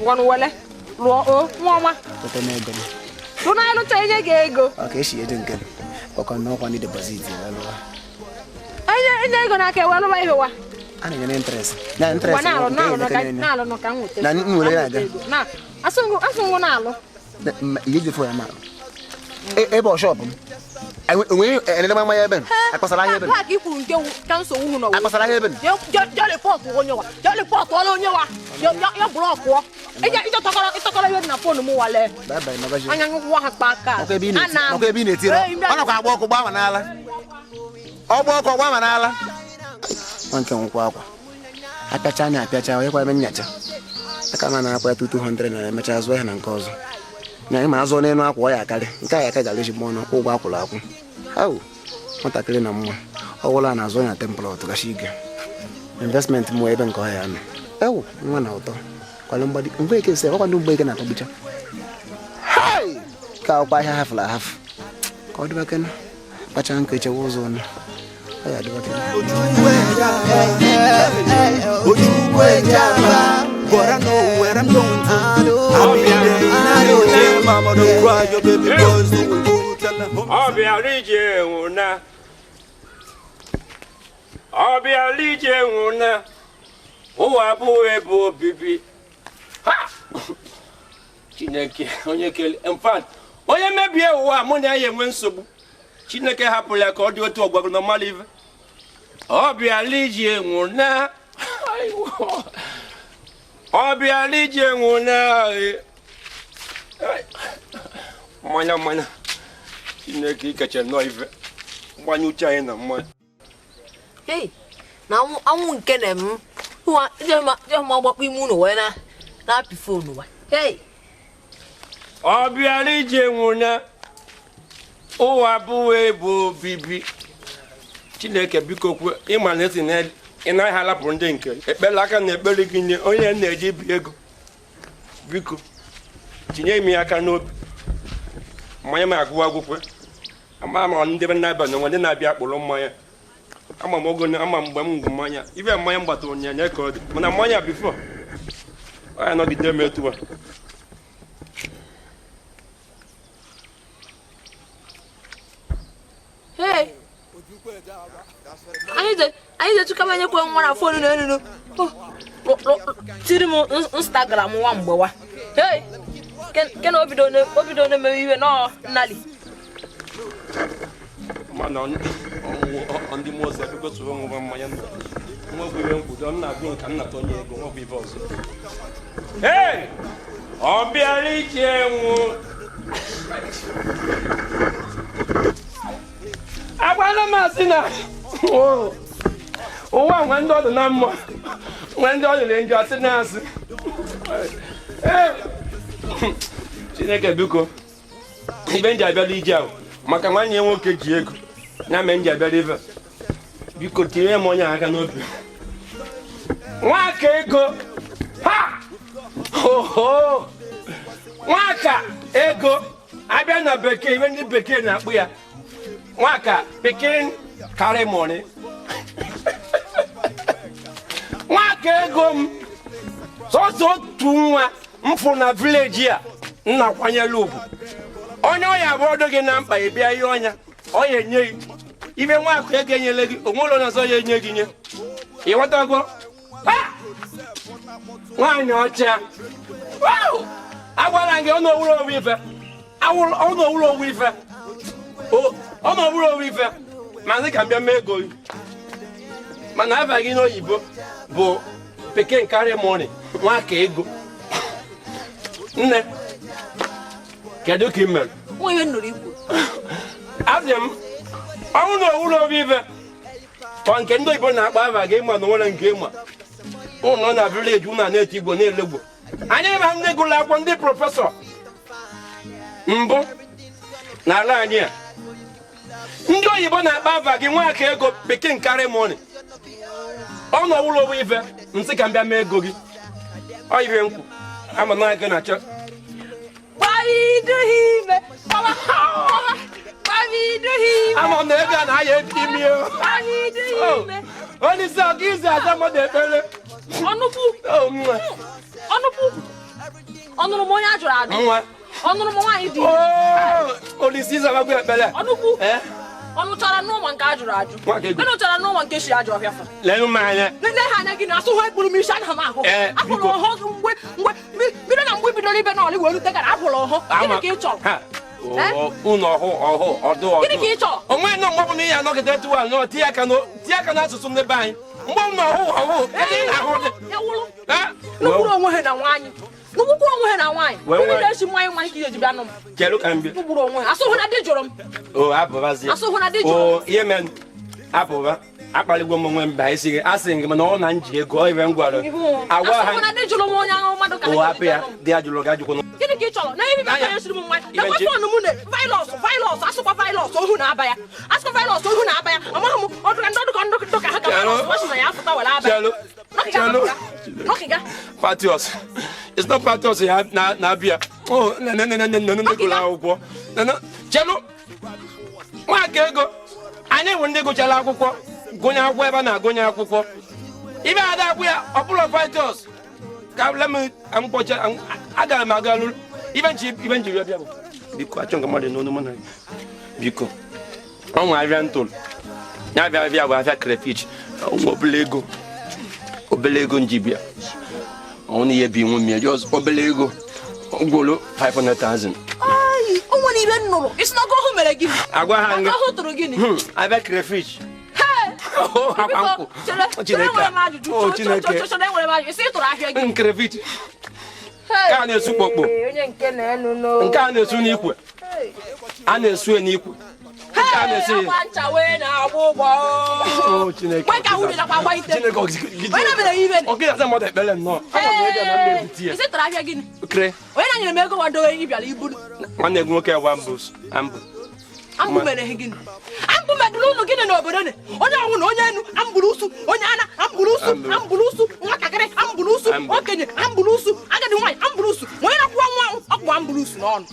Ngwanụ wele lụọ o nwa ọma Kweta n'ego m. lụ na ịlụcha enye gị ego. Ọ ka esi eje nke m. Ọkọ na ọkwa ndị deposit wee lụwa. Enye enye ego n'aka ewe lụba ihe wa. A na-enye na interest. Na interest Ngwa na-alụ nke na-alụ enweta ka na-enye. na-alụ ka m nweta. Na m were ya aga. Na asụ ngụ na-alụ. Ihe ji fụ ya ma. Ebe ọ shọpụ m. Enweghị enene mmanya ebe m. Akpasara ahịa ebe m. Ka i kwuru nke ka nsogbu hụ n'ọwụ. Akpasara ahịa ebe m. Jọ rịpọtụ onye wa. Jọ rịpọtụ ọla onye wa. Ya blọkụọ. Ije tọkọrọ ihe dị na foonu m wale. Bye bye, Magaji. Anya ngwụwa ha kpa aka. Ọkwa ebe ị na-eti. Ọkwa ebe ị na-eti. Ọ nakwa agba ọkụ gbaa ma n'ala. Ọgba ọkụ gbaa ma n'ala. Nwa nke nkwụ akwa. Apịacha anya apịacha onye kwa ebe nnyacha. Aka m na-akwa ya 200 na emecha zụọ ya na nke ọzọ. Na ịma azụ n'elu akwa ọ ya akarị. Nke a ya aka gara ezigbo ọnụ ụgwọ akwụrụ akwụ. Au, nwatakịrị na mma. Ọ wụla na azụ ya templọt gashi ike. Investment mụ ebe nke ọ ya nọ. Ewu, nwa na ụtọ. Kwalụ mgbadi. Mgbe eke sị, ọkwa ndị mgbe eke na-atọgbucha. Hai! Ka akwụkwọ ahịa hafụrụ ahafụ. Ka ọ dịba kene. Kpacha nkụ echewe ụzọ ọnụ. Ọ ya adịba kene. But I know where I'm going to. I'll be there. Mama, don't cry, your baby boy's doing good. Tell them. Ọbịara ije nwụna. Ọbịara ije nwụna. Ụwa abụghị ebe obibi. Ha! Chineke, onye kele. In fact, onye mebie ụwa mụ na ya enwe nsogbu. Chineke hapụrụ ya ka ọ dị otu ọgwagoro na mmadụ ife. Ọbịara ije nwụna. Ọbịara ije nwụna. Mmanya mmanya. Chineke ikeche nnọọ ife. Mgbanye uche anyị na mmanya. Hey, na anwụ nke na m jehụ agbakpọ ime ụlọ wee na-apị foonu wa. Hey! Ọ bịara ije nwụna. Ụwa abụghị ebe obibi. Chineke biko kwe ịma na esi na ị naghị alapụ ndị nke ekpere aka na ekpere gị nye onye na-eji bi ego. Biko tinye m ya aka n'obi. Mmanya m agụwa agwụkwe. Ama m ndị na-abịa n'onwe ndị na-abịa akpụrụ mmanya. Ama m ogo ama mgbe m ṅụ mmanya. Ibe mmanya m gbatụrụ nya nya ka ọ dị. Mana mmanya bifo ọ ya nọgide m etu a. Hey! Anyị je-etukaba nyekwe nwa na foonu na enunu. Tiri m Instagram nwa mgbe wa. Hey! Ke na obido na-emewe iwe nọọ nnali. Mana ndị mmụọ ozi biko soro ṅụba mmanya nwekwa iwe nkwudo m na-agụ ka m nata onye ego nwekwa ife ọzọ. Hey! Ọ bịara ije nwụ. Agwala m asị na ụwa nwe ndị ọdụ na mmụọ nwe ndị ọdụ na njọ asị na asị. Chineke biko ibe nji abịala ije ahụ maka nwanne ya nwoke ji ego ya mee nji abịala ife Biko tinye m onye aka n'obi. Nwaka ego. Ha! Oho! Nwaka ego. Abịa na bekee, iwe ndị bekee na-akpụ ya. Nwaka pikin carry money. Nwaka ego m. Sọsọ otu nwa m fụ na village a m na-akwanyere ugwu. Onye ọya bụ ọdụ gị na mkpa ị bịa ihe ọnya ọ ya enye gị ibe nwakụ ego enyele gị onwere onye ọzọ ya enye gị nye ịghọtago. Nwaanyị ọcha agwara gị ọ na-owuru owu ife ọ na-owuru owu ife ọ na-owuru owu ife ma ndị ka m bịa mee ego gị mana aba gị n'oyibo bụ pikin carry money nwaka ego. Nne, kedu ka ị mere? Nwa ihe nụrụ ikwu. Asị m ọnwụ na owuru obi ife ka nke ndị oyibo na-akpọ aba gị ịma na onwere nke ịma ụnọ na village ụnọ na-eti igbo na-elegbo anyị ma ndị gụrụ akwụkwọ ndị professor mbụ n'ala anyị a ndị oyibo na-akpọ aba gị nwaka ego pikin carry money ọ na owuru obi ife nsị ka m bịa mee ego gị ọ ibe nkwụ ama na ego na-achọ. Ama na ego a na-aya imi o. Onye isi ọka izi aza mmadụ ekpere. Ọnụkwu. Ọnụkwu. Ọnụrụ m onye a jụrụ ajụ. Ọnụrụ m nwaanyị dị. Olisi ịzabagwu ekpere. Ọnụkwu. Ọnụchara n'ụwa nke a jụrụ ajụ. Ọnụchara n'ụwa nke si ajụ ọhịa fa. Leenụ m anya. Nne ha anya gị na-asụ ha ekpuru m isi anaghị m ahụ. Afụrụ ọhụ mgbe mgbe bido na mgbe bidoro ibe n'ọlị wee rute gara afụrụ ọhụ. Gịnị ka ị chọrọ? Unu ọhụ ọhụ ọdụ ọdụ. Gịnị ka ị chọrọ? Onwe nọ mgbe ọbụla ihe anọgide tụwa nọ tinye aka n'asụsụ ndị be anyị. Mgbe ọbụla ọhụ ọhụ ebe ị na-ahụ dị. Nnukwuru onwe ha na nwaanyị. Nnukwuru onwe ha na nwaanyị. Ndị na-esi mmanya nwaanyị ka ị ga-eji bịa nụ m. Kedu ka m bịa? Nnukwuru onwe ha. Asụhụ na di jụrụ m. O abụbazie. Asụhụ na di jụrụ m. O ihe men abụba akpaligwo m onwe m ba isi gị asị gị mana ọ na nji ego ibe m gwara. Agwa ha. Asụhụ na di jụrụ m onye ahụ mmadụ ka ha. O hapụ ya di ya jụrụ gị ajụkwa. Gịnị ka ị chọrọ? Na ihe bịa esiri m mmanya. Nakwa fon m na virus virus asụkwa virus ohu na-aba ya. Asụkwa virus ohu na-aba ya. Amaghị m ọdụ ka ndị ọdụ ka ndị ka ha ka virus wasi na ya afụta were aba ya. Nọkịga. Patios. It's not Patios ya na-abịa. Oh, na na na na na na gụrụ akwụkwọ. Chelu. Nwaka ego. Anyị bụ ndị gụchara akwụkwọ. Gụnye akwụkwọ ebe a na-agụnye akwụkwọ. Ibe ada akwụ ya ọ bụrụ Patios. Ka lem mkpọcha agara m aga lụrụ. Ibe nji bịa bụ. Biko achọ nke mmadụ n'onu mụ na biko. Ọ nwe abịa ntụrụ. Ya abịa abịa bụ afịa crayfish. Nwe obele ego. Obele ego nji bịa. Ọ na ihe bi nwe mmiri just obele ego. Gwolo 500,000. Ai, o nwere ibe nnụrụ. Isi na ọgụ mere gịnị? Agwa ha nga. Ọgụ tụrụ gịnị? Abịa crayfish. Chineke. Crayfish. Nke a na-esu kpokpo. Nke a na-esu n'ikwe. A na-esu n'ikwe. Nke a na-esu ya. Oh Chineke. Chineke. Ọ gịnị mmadụ ekpere nnọọ. Nwanne gị nwoke wa mbụ. Ambụ. Ambụ mere gịnị? Ambụ medụrụ ụnụ gịnị n'obodo ne? Onye ọnwụ na onye enu ambụrụ usu, onye ana ambụrụ usu, ambụrụ usu, nwatakịrị ambụrụ usu, okenye ambụrụ usu, agadi nwaanyị ambụrụ usu, onye na-akwụwa nwa ọkpụ ambụrụ usu n'ọnụ.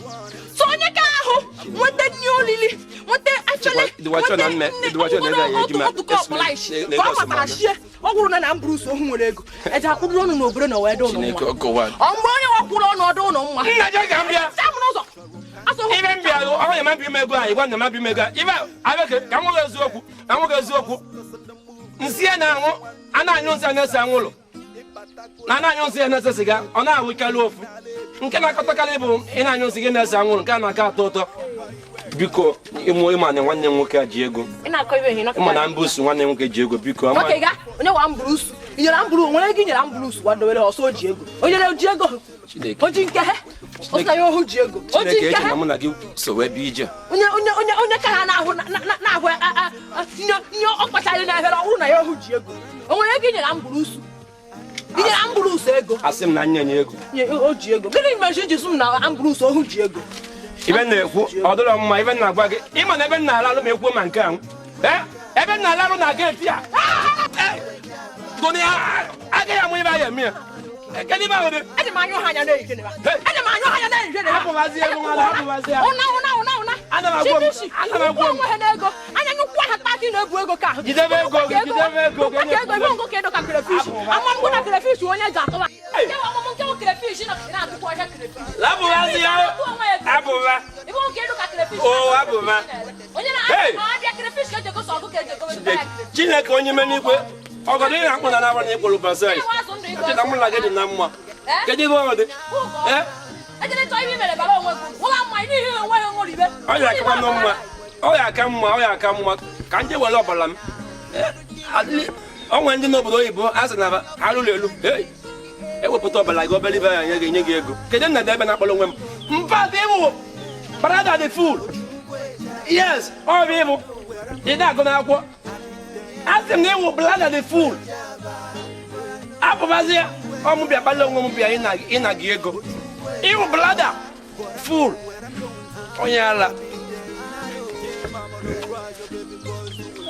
So onye ka ahụ nweta nri olili, nweta achọle, nweta nne ọtụkọ ọkpụlaishi, ka ọ matara shie, ọ gwụrụ na ambụrụ usu ohu nwere ego. Eje akwụrụ ọnụ n'obodo na wee dị ụnụ mma. Ọ mgbe onye wakwụrụ ọnụ ọdụ ụnụ mma. Nna je ka m bịa. Ibe m bịa ọ na mabị ime ego anyị gwa na mabị ime ego ibe abịa ka nwoke eziokwu na nwoke eziokwu nsị ya na-anwụ a na-anyụ nsị a na-ese anwụlụ na na-anyụ nsị ya na-ese sịga ọ na-awụkarị ofu nke na-akọtakarị bụ ị na-anyụ nsị gị na-ese anwụrụ nke a na-aka atọ ụtọ. Biko ịmụ ịma na nwanne m nwoke a ji ego ịma na mbụsu nwanne m nwoke ji ego biko onye wa mbụrusu inyere ambụrụ nwere ego inyere ambụrusu gwadowere ọsọ o ji ego onye ji ego oji nke ha ọsọ ya ohu ji ego oji nke ha mụ na gị so wee bịa ije onye onye onye onye ka ha na-ahụ na-ahụ nye ọ kpachara n'efere ọ bụrụ na ya ohu ji ego o nwere ego inyere ambụrusu inyere ambụrusu ego asị m na nye nye ego o ji ego gịnị mere iji sụ m na ambụrusu ohu ji ego ibe na-ekwu ọ dịrọ mma ibe na-agwa gị ịma na ebe m na-ala alụ m ekwuo ma nke ahụ Ebe m na-alarụ na geeti a. Gụnị agaghị amụ ibe ahụ eme ya. Kedu ibe ahụ dị? Eji m anyụ ha anya na-eyi gịnị ba? Eji m anyụ ha anya na-eyi gịnị ba? Hapụbazie ego nwa, hapụbazie ya. Ụna ụna ụna ụna. Ana m agwọ m, Chibishi, ana m agwọ m. onwe ha n'ego. Anya nyụkwa ha kpatị na-ebu ego ka ahụ. Jidebe ego gị, jidebe ego gị, Nyụkwa ka ego, ibe ngo ka edo ka crayfish. Ama m na crayfish onye ji atụwa. Nke wa amụmụ nke wụ crayfish na na-atụkwa ọhịa crayfish. Lapụbazie ya. Abụba. Ibe ngo ka edo ka crayfish. O, abụba. Onye Hey! na-abịa crayfish ka eji egosi ọgụ ka eji egosi ya crayfish. Chineke onye ime n'igwe ọgọdọ ị na-akpụ na n'abalị ịkpụrụ basai cheta mụ na gị dị na mma. Kedu ibe ọ dị? Ee? Ejere chọọ ihe i mere bara onwe gị. Nwụla mma n'ihi onwe ya ṅụrụ ibe. Ọ ya akakwa nụ mma, ọ ya aka mma, ọ ya aka mma ka nje were ọbara m. O nwere ndị n'obodo oyibo a sị na ha rụrụ elu. Hey! Ewepụta ọbara gị obere ibe ya nye gị nye gị ego. Kedu nna dị ebe na-akpọrọ onwe m mfa dị ịwụ brother the fool. Yes, ọ bụ ịbụ ị na-agụ n'akwụkwọ a sị m na ịwụ brother the fool. Apụbazie ọ mụ bịa kpalị onwe m bịa ịna gị ego. Ịwụ brother fool onye ala.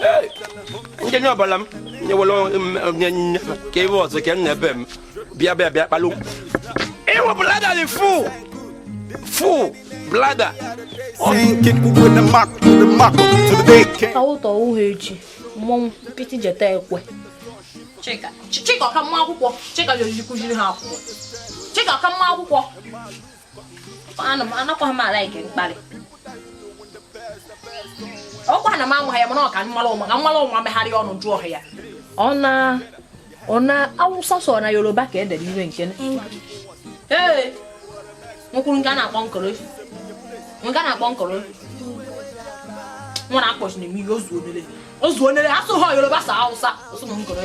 Hey! Njenye ọbara m nyewere m ka ebe ọzọ ka m na-ebe m bịa bịa bịa kpalụ. Ịwụ brother the fool fool brother. Sinking with the mock, with the mock to the day came. Tọwụ ha echi mmọnwụ nkịtị jeta ekwe. Chika Chika ọka mma akwụkwọ. Chika jere kụziri ha akwụkwọ. Chika ọka mma akwụkwọ. Ana m anakwa m ala ike mkparị. Ọkwa na m amụ ha ya mana ọ ka mmara ụma ka mmara ụma megharị ọnụ jụọ ha ya. Ọ na ọ na Awụsa sọ na Yoruba ka edere iwe nke na. Ee, nkwuru nke a na-akpọ nkoro. Nke a na-akpọ nkoro. Nwa na-akpọchi na-eme ihe ozu onele. Ozu onele asụ ha Yoruba sa Awụsa osu m nkoro.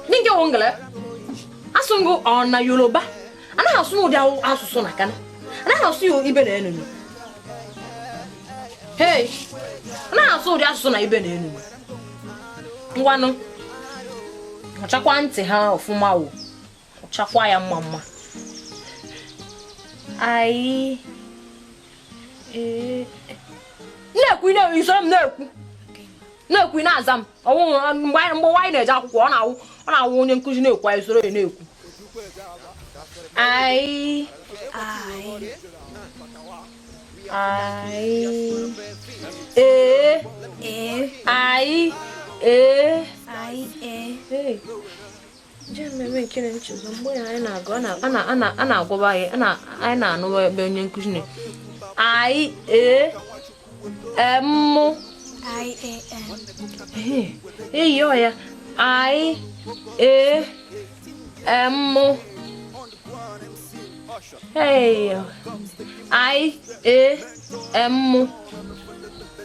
Ndị nke wụ ngele. Asụ ngụ ọ na Yoruba. Anaghị asụ n'ụdị asụsụ na kana. Anaghị asụ ya ibe na enunu. Hey, anaghị asụ ụdị asụsụ na ibe na enunu. Ngwanụ. Ọchakwa ntị ha ọfụma wụ. Ọchakwa ya mma mma. Ayi. Ee. Na-ekwu ị na-ekwu isoro m na-ekwu. Na-ekwu ị na-aza m. Ọwụ mgbe anyị na-eje akwụkwọ ọ na-awụ onye nkụzi na-ekwu anyị soro ya na-ekwu. I A I A I A. Hey. Mgbe anyị na-agụ a na-agwaba anyị anyị na-anụ ebe onye nkụzi na I A M I A M. Eyi ọ ya I A M. Hey, I A M.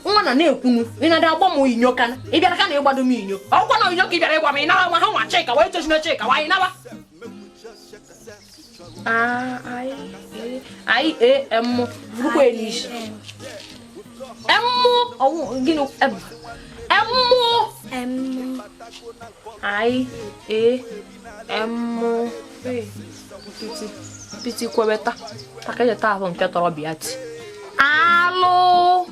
Nwa na na-ekwunu ị na-ada agba m inyo kana ị bịara ka na ịgbado m inyo ọkwa na inyo ka ị bịara ịgwa m ị nara nwa ha nwa Chika wee chezina Chika wee naba. I A M burukwa n'isi M ọwụ gịnị M M M I A M. Piti kwebeta taka ahụ nke tọrọ bịa ti alụ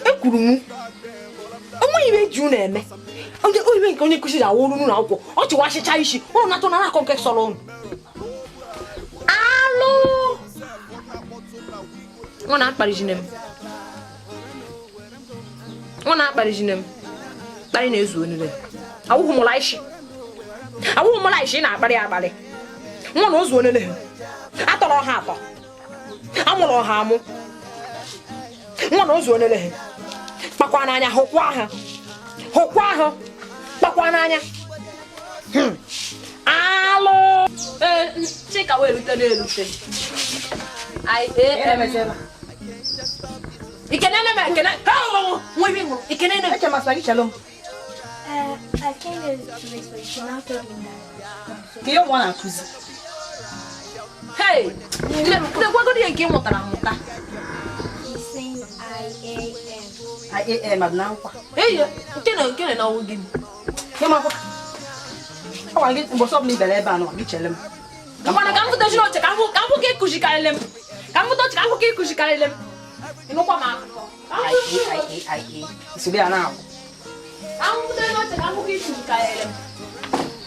ekwuru m onwe ibe ji unu eme onye oyibe nke onye nkụzi na-awụ unu akwụkwọ ọ chịwasịcha isi ụnụ natụ na akọ nke sọrọ unu alụ nwa na-akparịjine m nwa na-akparịjine m mkparị na-ezu onire awụghị m laishi awụghị m laishi na-akparị akparị nwa na ozu onele ha atọrọ ha atọ amụrụ ha amụ nwa na ozu onele ha kpakwa n'anya hụkwa ha hụkwa ha kpakwa n'anya alụ. Ee, Chika wee rute n'erute. Ikenene m ekene nwa ibe ṅụrụ ikenene Eche masịrị gị chelo m. I came here to explain. She now told me that. Ka ihe nwa na-akụzi. Hey, gwagodi ya nke ị mụtara amụta. He's saying I A M. I A M adị n'akwụkwọ. Eyi, nke na ọwụ gị. Nye m akwụkwọ. Ọ gwara gị mbọsị ọbụla ị bịara ebe a nọ gị chele m. Mana ka m fụta oche ka m fụ ka ịkụzikarịrị m. Ka m fụta oche ka m fụ ka ịkụzikarịrị m. Ịnụkwa m akụkọ. I isoro ya na-akwụ. Ka m kwutere n'oche ka m hụ ka isi ka ere m.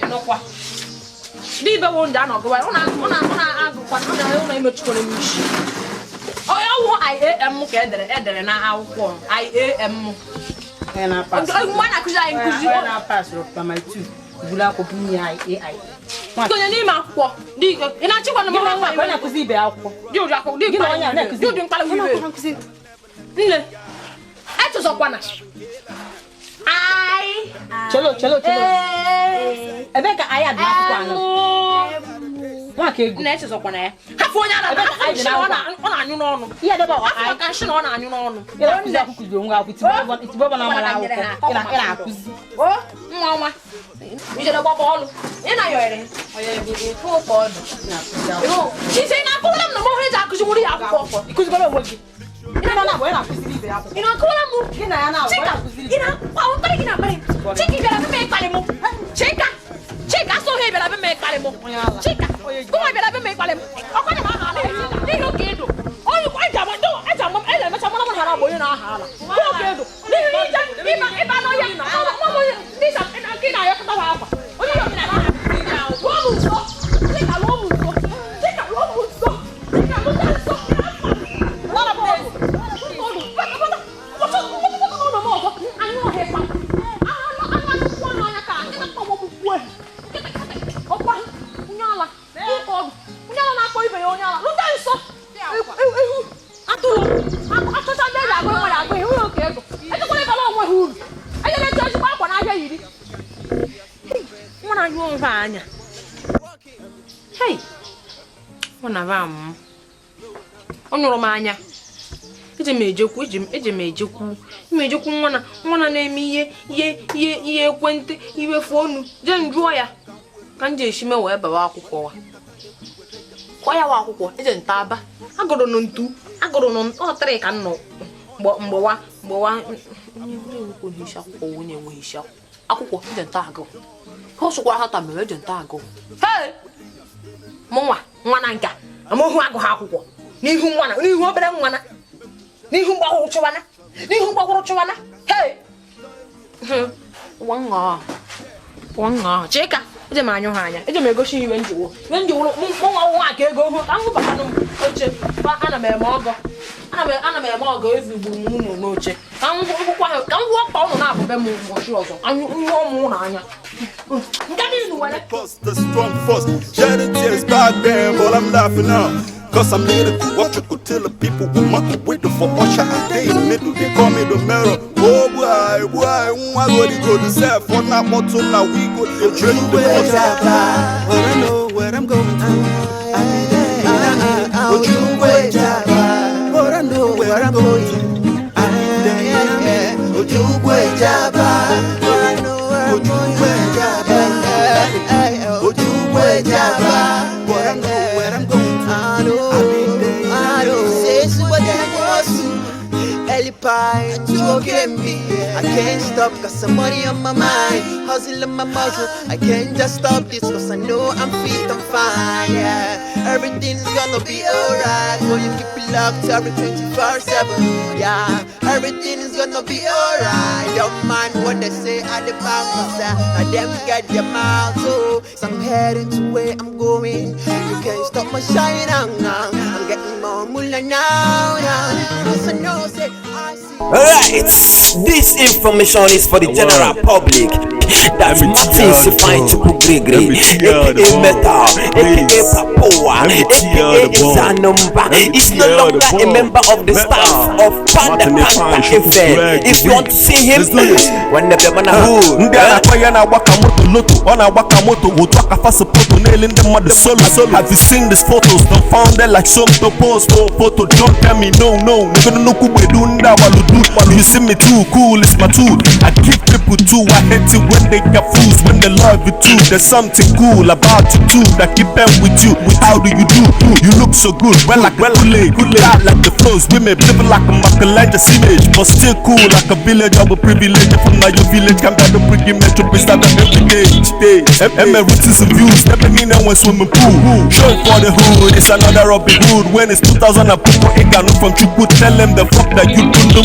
Ịnụkwa. Ndị ibe wụ ndị a nọgụwa ọ na-agụkwa ọ na-emechikwara m isi. Ọwụ IAM ka edere na akwụkwọ IAM. Mgbe a na-akụzi anyị nkụzi. Onye na-apasụrụ primary 2 buru akwụkwọ bunye AI. Konye n'ime akwụkwọ. Ị na-achịkwa na mama nwa onye na-akụzi ibe akwụkwọ. Dị ụdị akwụkwọ dị ụdị mkpali ibe. Nne, echezọkwana. I Chelo. Ebee ka anyị adị n'akwụkwọ anọ? Nwaka ego. Nne, echezọkwana ya. Hapụ onye ara ọ na-anyụ n'ọnụ. Ihe edebe ọ anyị ka nshị na ọ na-anyụ n'ọnụ. Ị na-akụzi akwụkwọ onwe akwụkwọ itibe ọbụla mara akwụkwọ. Ị na-akụzi. O nwa nwa. Ijere gbaba ọlụ. Ị na-ayọrị. Ise ị na-akụwara m na mọhụ eji akụziwuru ya akwụkwọ. Ịkụzigoro onwe gị. Ị na-akụwara m? Chika, ị na-akparị gị na-akparị m. Chika, ị bịara be m ịkparị m. Chika, Chika, asọghị ị bịara be m ịkparị m. Chika, gụnwa bịara be m ịkparị m. Ọkwa na m aha ala. N'ihi oke edo. Eji ama m emecha mara m hara agba onye na-aha ala. Oke edo. N'ihi ije ịba n'ọhịa nke ị na-ayọkọta ha akwa. Onye ya ọbụla na-aha. Lụọ m nso. Chika, lụọ m nso. Chika, lụọ m nso. Chika, lụọ m nso. Ọ nyụrụ m anya. Eji m ejekwu nwana na-eme ihe ekwentị iwe fonu jee njụọ ya ka m ji esi mee wee bawa akwụkwọ wa kọ ya wa akwụkwọ eje nta aba agụrụ nụ ntu agụrụ nụ ọtịrị ka m nọ mgbewa onye isi akwụkwọ onye enweghị isi akwụkwọ eje nta agụ ha ọsụkwara ha ta mere eje nta agụ mụ nwa na nka amaohu agụ ha akwụkwọ n'ihu nwana n'ihu obere nwana n'ihu mgbahụrụ chụwana n'ihu mgbahụrụ chụwana hei nwa Chika eje m anyụ ha anya eje m egosi iwe njiwo mụnwa nwa ka ego hụ ka m hụbatanụ m oche ana m eme ọgọ ana m eme ọgọ ezigburu m ụnụ n'oche ka m gwụọ ka ụnụ na-abụbe m ụbọchị ọzọ anyụ nyụọ m ụnụ anya. The strong force, shedding tears back then, but I'm laughing now. Cause I'm lyrical, what you could tell the people who mark waiting for usher and they in the middle, they call me the mirror. Oh boy, why would you go to self for not more to now we go to drink the water. But I know where I'm going to. But I know where I'm going to. But I know where I'm going. But I know where I'm going to. I can't stop cause some money on my mind. Hustling my muscle, I can't just stop this cause I know I'm fit, I'm fine, yeah. Everything's gonna be alright. So you keep it locked every 24/7, yeah. Everything's gonna be alright. Don't mind what they say at the back, cause I them get their mouth, so I'm heading to where I'm going. You can't stop my shine, I'm getting more moolah now, now. Cause I know, say, I see. Alright, this information is for the general public. That's Martin Sifine Chukwu Grigri, aka Metal, aka Papoa, aka Zanumba. Is no longer a member of the staff of Panda Panda FM. If you want to see him, when the ndị a na-akpọ ya na-agba ka moto loto ọ na-agba ka moto otu aka fasa poto na-ele ndị mmadụ solo solo. Have you seen these photos? Don't found it like some to post for photo. Don't tell me no no. Nigga nnukwu gbedu ndị agbaludu. You see me too cool, it's my tool. I give people too, I hate it when When they get fools, when they love you too. There's something cool about you too that keep them with you. How do you do? You look so good, well like well Kool-Aid, out like the flows. Women living like a Michelangelo image, but still cool like a village of a privilege. From now your village can be the pretty metro, please start every day. Emeritus and views, stepping in and when swimming pool. Show for the hood, it's another Robin Hood. When it's 2000 and people, it can from Chukwu. Tell them the fuck that you do,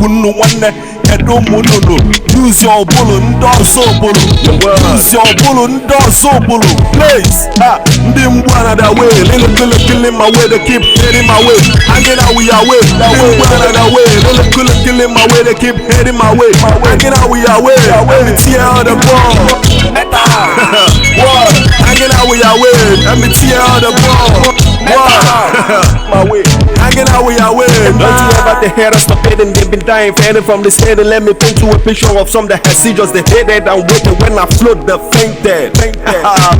no, no, one. Use your bolo, ndọsọ bolo. Use your bolo, ndọsọ bolo. Please, ah, ndị mgbu another way. Little killer killing my way, they keep heading my way. Hanging out we are way. Ndị mgbu another way. Little killer killing my way, they keep heading my way. Hanging out we are way. Let me tear out the ball. What? Hanging out we are way. Let me tear out the ball. What? My way. Hanging out we are way. Don't you ever the head stop it and they've been dying, fanning from this head and let me paint you a picture of some that has seizures. They hate it and waiting when I float the fainted.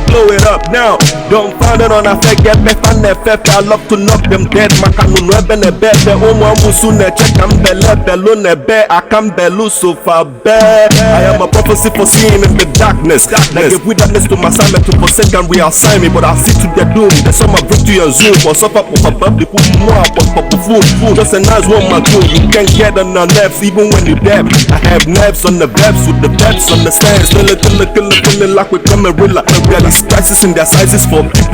Blow it up now. Don't find it on a fake get me fan I love to knock them dead. Makanu nueve ne bebe umu amusu ne check am bele belu ne be akam belu so far be. I am a prophecy foreseen in the darkness. Like give witness to my assignment to forsake and reassign me, but I see to their doom. There's some victory and zoom or suffer for public more food. Just a nice one, my dude. You can't get on the nerves even when you deaf. I have nerves on the verbs with the depths on the stands. Kill it, kill it, kill it, kill it like we come and real. There is crisis in their sizes for people.